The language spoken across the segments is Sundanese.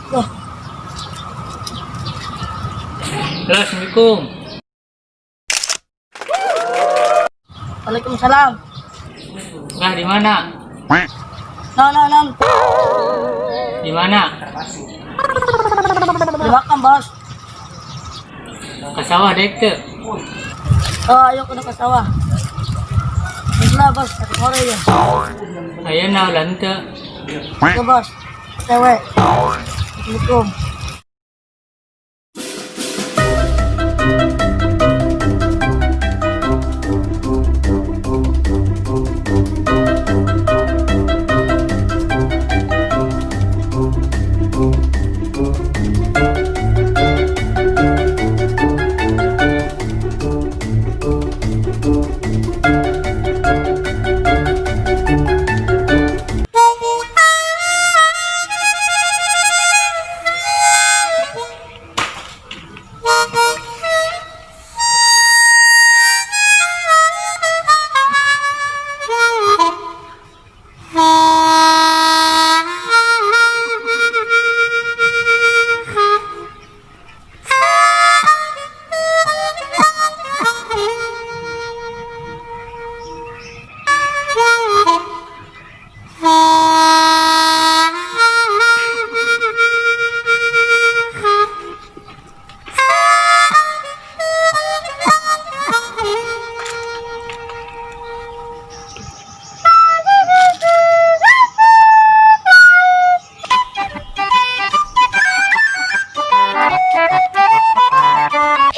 Loh. Halo, assalamualaikum. Waalaikumsalam. Nah, di mana? Non, non, non. Di mana? Di makam, bos. Ka sawah dek teu? Oh, ayo kudu ka sawah. Bismillah, bos. Satu sore ya. Ayeuna ulah henteu. Oke, bos. Cewek. Assalamualaikum.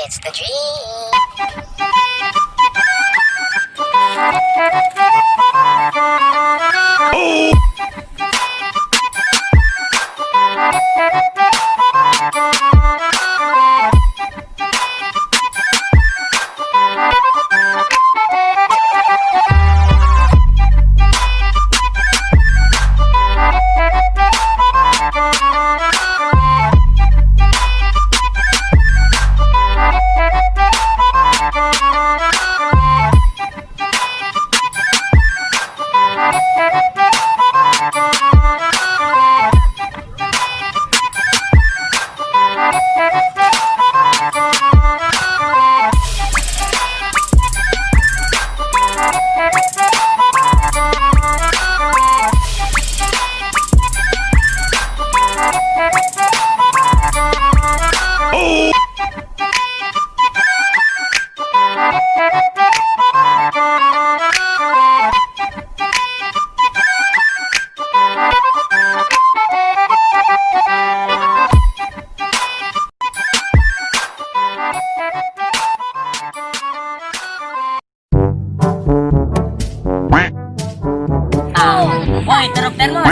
It's the dream. Ah, woi, truk termos.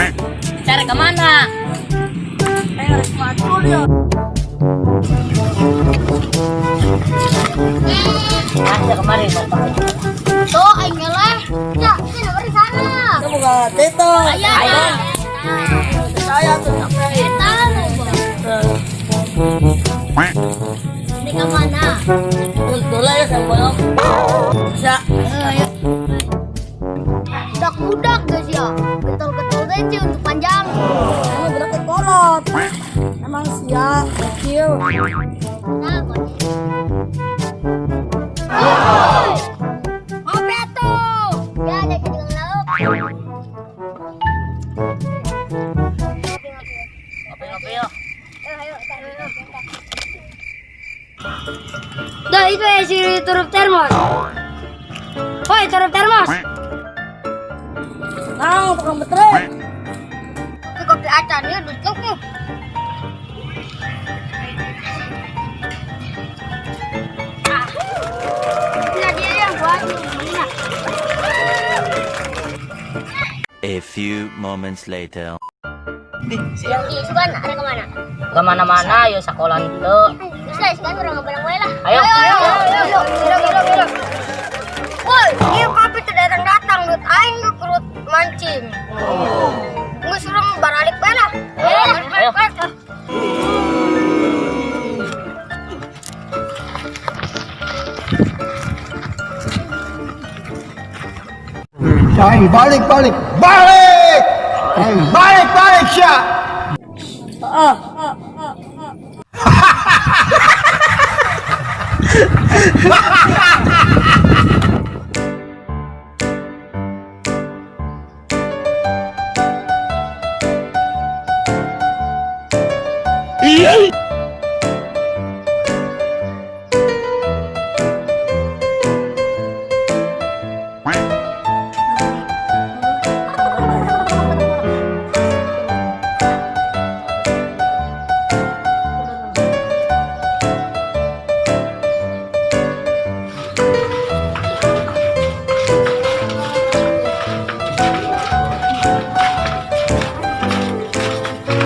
Cari kemana? Eh, harus maju ya. Ada kemarin, Bapak. Tuh, aing ngeleh. Ya, sini beri sana. Itu bukan Tito. Ayo. Ayo. Saya tuh sampai. Eta lu, Bang. Ini ke mana? Dulu ya saya boyong. Bisa. Ayo. Budak-budak guys ya. Getol-getol deh sih untuk panjang. Emang budak kolot. Emang siang, kecil. Nah, Ngopi atuh. Ya, ada dengan lauk. Ngopi-ngopi yuk. Ayo, ayo, Dah itu ya si turup termos. Woi, turup termos. Nang, tukang betre. Kopi kopi acan ya duit kamu. Ah. Nah, dia yang buat ini. A few moments later. Yang itu kan ada kemana? Kemana-mana, yuk sekolah itu. Bisa, sekarang orang ngebarang wae lah. Ayo. Ayo, ayo, ayo, ayo, ayo, ayo. Woi, ini kopi tuh datang-datang, duit aing ke perut mancing. Nggak suruh baralik wae lah. Ayo. Aing balik balik balik. Aing balik balik sia. Ah, ah.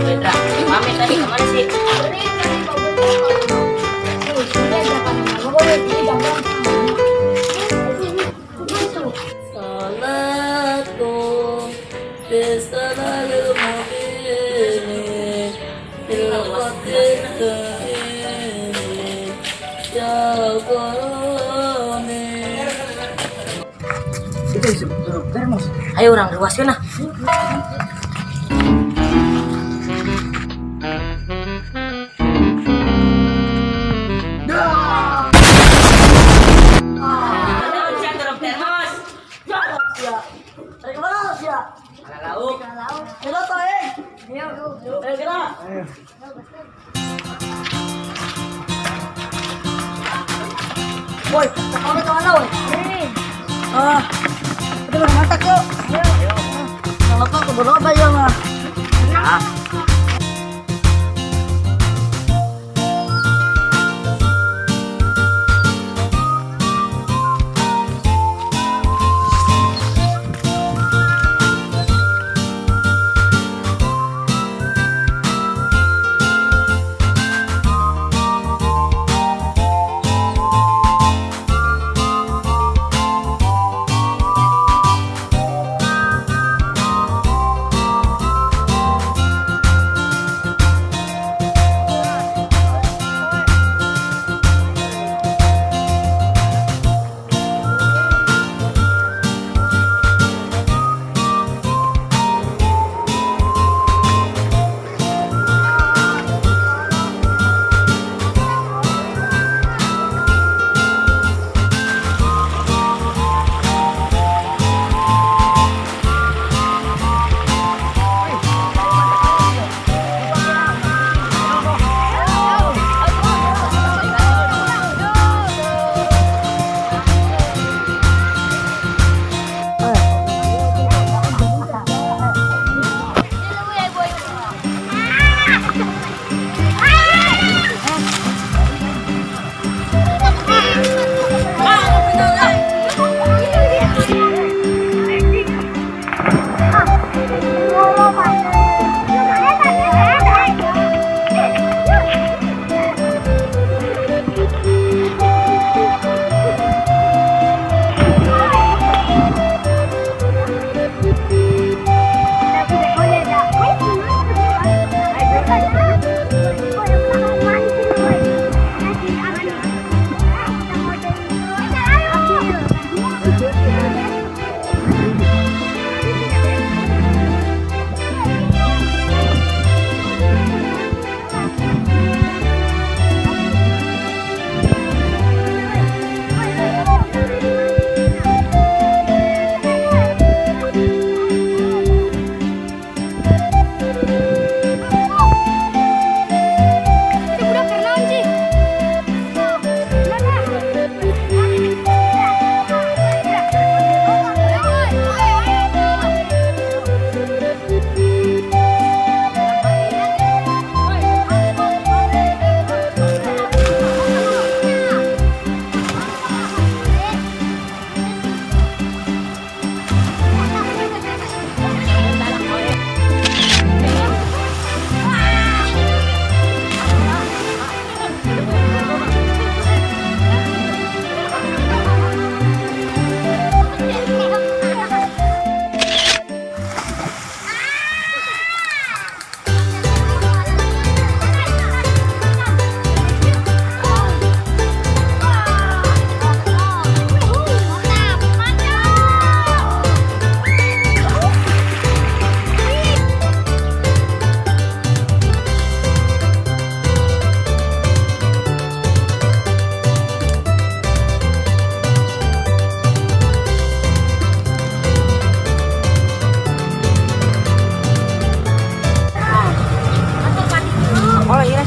Petra, mami tadi kemana sih? Salatu bisalalil mubini bil qatil ya qarani. Itu truk termos. Ayo urang ruaskeun ah. Truk termos. Ya. Dari kemana ya? Lauk. Kita tuh eh. Ayo kita. Woi, kemana kemana woi? Ah, kita udah masak yuk. Jangan lupa kebun apa ya mah. Ah.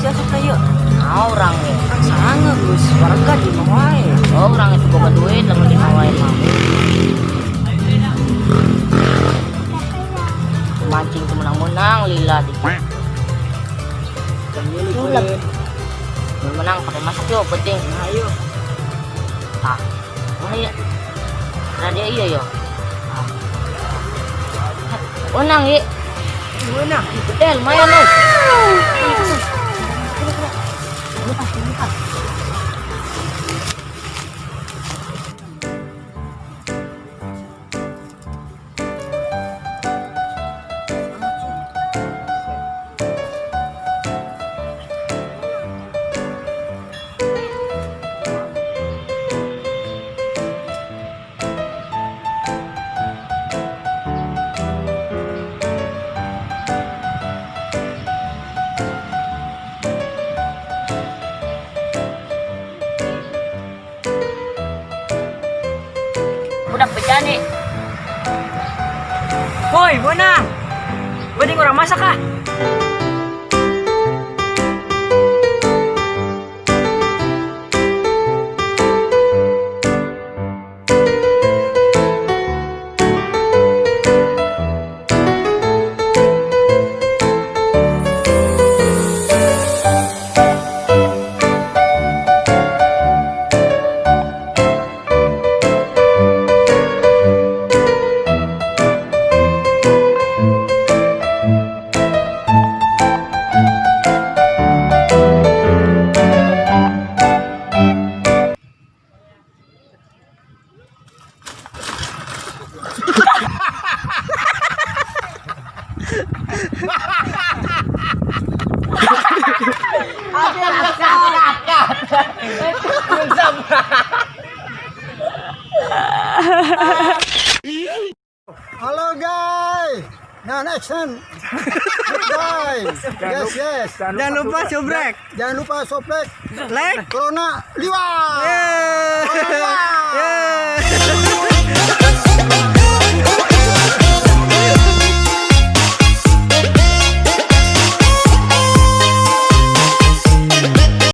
sih asup teh yeuh. Ah, urang ge. Kan sange geus warga di imah wae. Oh, urang itu boga duit lamun di imah wae mah. Mancing teu menang-menang lila di. Sulap. Mun menang pakai masak yo penting. Nah, ayo. Tah. Mana ya? Radio iya yo. Menang ye. Menang. Gede lumayan lo. Lupa, lupa. Budak bejani. Woi, menang. Penting urang masak ah. Halo guys. Nah, action. Goodbye. Yes. Jangan lupa subrek. Jangan lupa soplek. Like. Corona liwat. Yeay.